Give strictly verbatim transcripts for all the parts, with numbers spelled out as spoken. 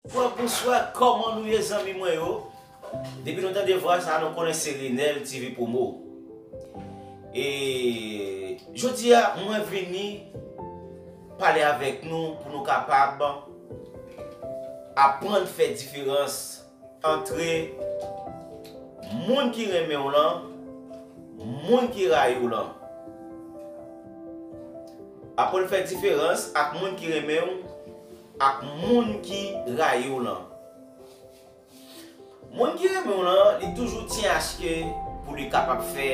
Bonswa, bonswa, kòman nou ye zanmi mwen yo? Depi nou tande vwa sa, nou konnen se Renel T V Promo. E jodi a, mwen vini pale avèk nou pou nou kapab aprann fè diferans antre moun ki renmen w lan, moun ki rayi w lan. Aprann fè diferans ak moun ki renmen w ak moun ki rayi w lan. Moun ki renmen w lan, li toujou tyen aske pou li kapab fè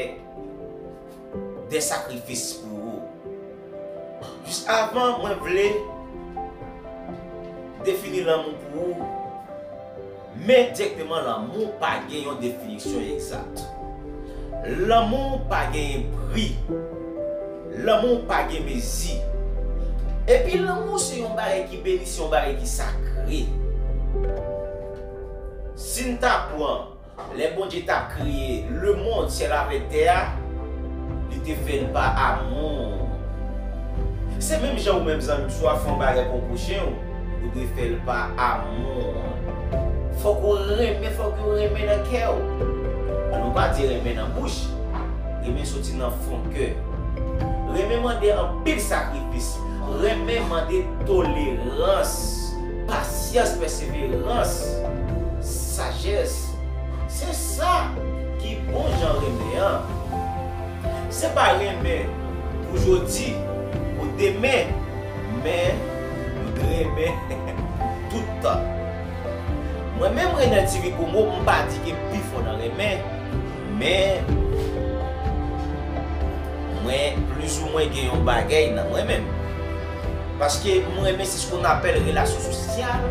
de sakrifis pou ou. Jis avan, mwen vle defini lanmou pou ou, men dirèkteman, lanmou pa gen yon definisyon egzat. Lanmou pa gen pri. Lanmou pa gen mezi. Epi lanmou se yon bagay ki beni, se yon bagay ki sakre. Si n ta pran lè Bondye t ap kreye lemonn, syèl avèk tè a, li te fè l pa amou. Se menm jan ou menm zanmi m, si w ap fè yon bagay pou yon pwochen w, ou dwe fè l pa amou. Fòk ou renmen, fòk ou renmen nan kè w. An nou pa di renmen nan bouch, renmen soti nan fon kè. Renmen mande anpil sakrifis. Renmen mande tolerans, pasyans, pèseverans, sajès. Se sa ki bon jan renmen an. Se pa renmen pou jodi, pou demen, men nou dwe renmen tout tan. Mwen menm, Renel T V Promo, m pa di ke m pi fò nan renmen, men mwen plizoumwen gen yon bagay nan mwen menm. Paske mwen renmen, se ce qu'on appelle relasyon sosyal.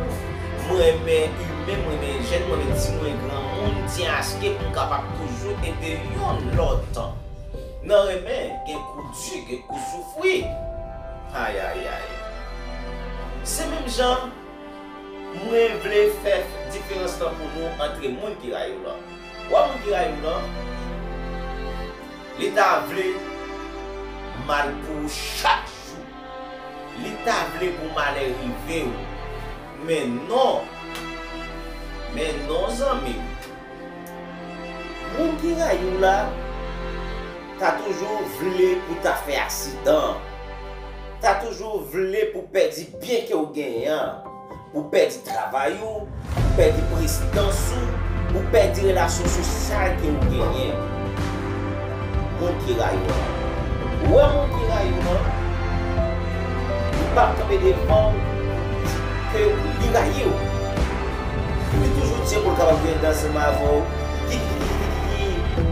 Mwen renmen imen, mwen renmen jèn, mwen renmen timoun, granmoun, tyen aske pou m kapab toujou ede youn lòt. Nan renmen, gen kou di, gen kou soufri. Ayayay. Se menm jan, mwen vle fè diferans lan pou nou antre moun ki rayi w lan. Ou wè moun ki rayi w lan, li ta vle mal pou ou chak jou. Li ta vle pou malè rive w. Men non. Men non, zanmi m. Moun ki rayi w la, ta toujou vle pou ta fè aksidan. Ta toujou vle pou pèdi byen ke w genyen an. Pou pèdi travay ou, pou pèdi prezidans ou, pou pèdi relasyon sosyal ke ou genyen. Moun ki rayi w lan. Ou wè moun ki rayi w lan, li p ap kanpe devan w pou di ke li rayi w. Li toujou tyen pou l kapab vin ansanm avè w. Ki, ki, ki, ki, ki, ki.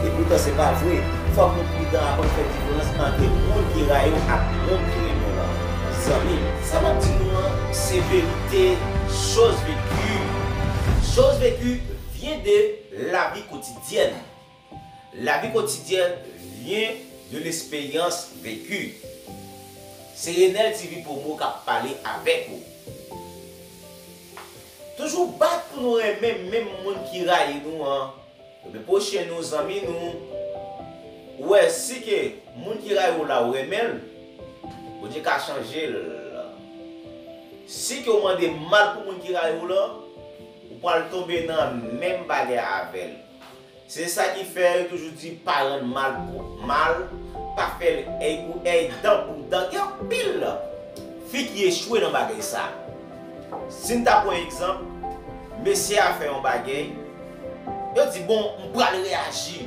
E poutan se pa vre. Fòk nou pridan, aprann fè diferans ant moun ki rayi w ak moun ki renmen w lan. Zanmi m, sa m ap di nou an, se verite, chose vécue. Chose vécue vient de la vie quotidienne. La vie quotidienne vient de l'expérience vécue. Se Renel T V Promo k ap pale avèk ou. Toujou bat pou nou renmen menm moun ki rayi nou an. Renmen pwochen nou, zanmi nou. Ou wè, si ke moun ki rayi w la, ou renmen l, Bondye ka chanje l. Si ke w mande mal pou moun ki rayi w lan, ou pral tonbe nan menm bagay avè l. Se sa ki fè yo toujou di pa rann mal pou mal, pa fè l èy pou èy, dan pou dan. Gen anpil fi ki echwe nan bagay sa. Si n ta pran egzanp, mesye a fè yon bagay, yo di, bon, m pral reyaji.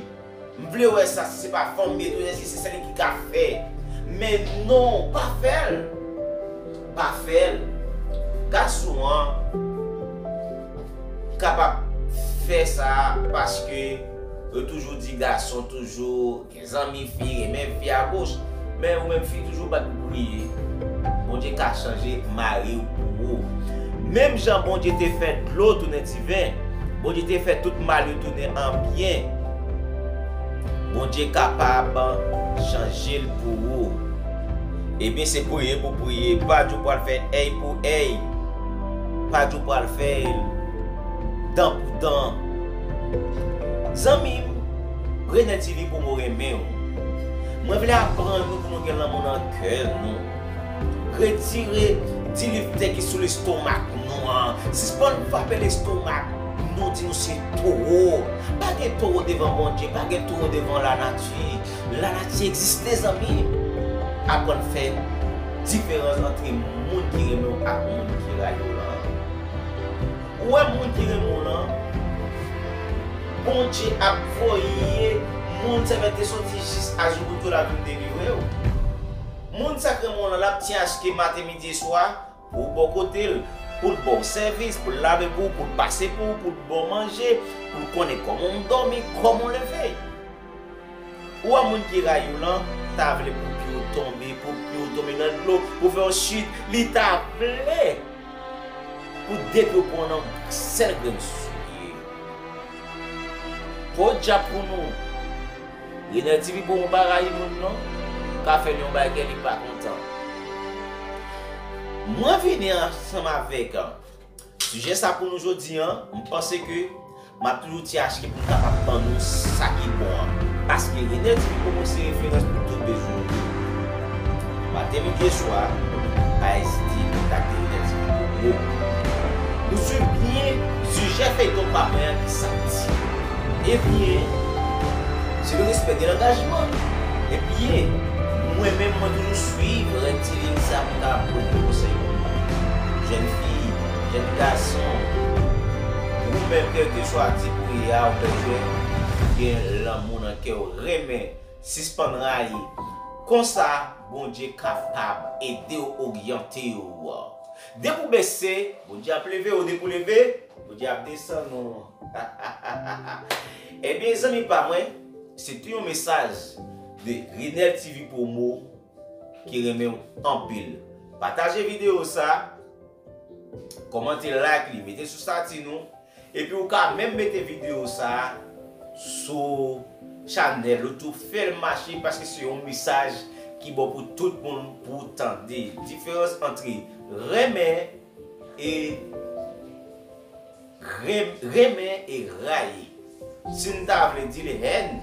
M vle wè sa, si se pa fanm li ye tou, èske se sèl li ki ka fè? Men non, pa fè l. Pa fè l. Gason an kapab fè sa paske yo toujou di gason toujou gen zanmi fi, renmen fi a goch. Men ou menm fi toujou bat pou priye. Bondye ka chanje mari w pou ou. Menm jan Bondye te fè dlo tounen diven, Bondye te fè tout mal yo tounen an byen. Bondye kapab chanje l pou ou. Ebyen, se priye pou priye. Pa di w pral fè èy pou èy. Pa di w pral fè dan pou dan. Zanmi m, Renel T V Promo renmen w. Mwen vle aprann nou pou nou gen lanmou nan kè nou. Retire Ti liv tè ki sou lestomak nou an. Sispann frape lestomak nou, di nou se towo. Pa gen towo devan Bondye, pa gen towo devan lanati. Lanati egziste, zanmi. Aprann fè diferans ant moun ki renmen w ak moun ki rayi w lan. Ou wè moun ki renmen w lan, Bondye ap voye moun sèvèt te soti jis a jou pou tou la vin delivre w. Moun sa k renmen w lan, l ap tyen aske maten, midi e swa, pou w bò kote l, pou l ba w sèvis, pou l lave pou w, pou l pase pou w, pou l ba w manje, pou l konnen kòman w dòmi, kòman w leve. Ou wè moun ki rayi w lan, ta vle pou pye w tonbe, pou pye w tonbe nan dlo, pou fè yon chit, li ta vle pou de pye w pran nan sèl grenn soulye. Podyab pou nou! Renel T V pou mwen pa rayi moun non, ka fè l yon bagay li pa kontan. Mwen vini ansanm avèk sijè sa pou nou jodi an, m panse ke m ap toujou tcheke pou m kapab ban nou sa ki bon an. Paske Renel T V pou mwen se referans pou tout bezwen nou. Maten, midi e swa, pa ezite kontakte Renel T V pou mwen. Nou swiv byen sijè feyton pa mwen an ki soti. Ebyen, se le respè de langajman. Ebyen, mwen menm, mwen toujou swiv règ ti liy sa pou m ka pote konsèy pou nou. Jèn fi, jèn gason, ou menm, kèlkeswa tip ou ye a, ou bezwen gen lanmou nan kè w, renmen, sispann rayi. Konsa, Bondye kapab ede w oryante w. Depi w bese, Bondye ap leve w. Depi w leve, Bondye ap desann ou. Ebyen, zanmi pa mwen, se te yon mesaj de Renel T V Promo ki renmen w anpil. Pataje videyo sa, kòmante, like li, mete sou stati nou. Epi ou ka menm mete videyo sa a sou chanèl ou tou, fè l mache, paske se yon mesaj ki bon pou tout moun pou tande. Diferans ant renmen e rem- renmen e rayi. Si n ta vle di l, hèn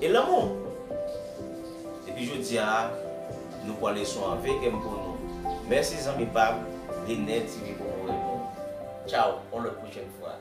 e lanmou. Epi jodi a, nou pran leson an, veye kè m pou nou. Mèsi zanmi pa m, Renel T V pou mwen. Tchao, yon lòt pwochèn fwa.